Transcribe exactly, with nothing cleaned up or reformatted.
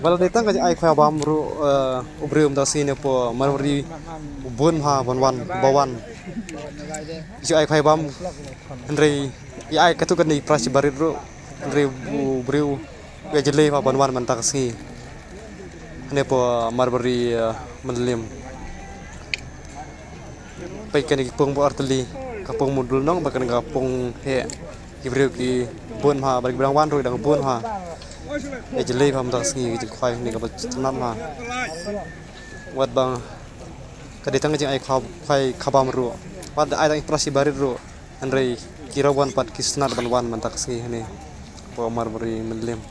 Ba la dei tang ka jingai khwai bam ruh, eh, u briew mynta ka sngi ne po Marbari u bun ha ban wan, ba wan. Jingai khwai bam, hynrei i ai katto katne prize barit ruh, hynrei u briew u ïa jlei ha ban wan mynta ka sngi. Hane po Marbari, eh, Mylliem. Peit kane ki pung ba artylli, ka pung mudul nong, ba kane ka pung heh. Ki briew ki bun ha, ba ki brang wan ruh dang bun ha. Ïa jlei ha mynta ka sngi ki jingkhwai ne kaba sngewtynnat ha. Wat ba ka dei tang ka jingai khwai, khwai kha bam ruh. Wat da ai tang i prize barit ruh. Hynrei ki rawan pat ki sngewtynnat ban wan mynta ka sngi hane. Po Marbari Mylliem.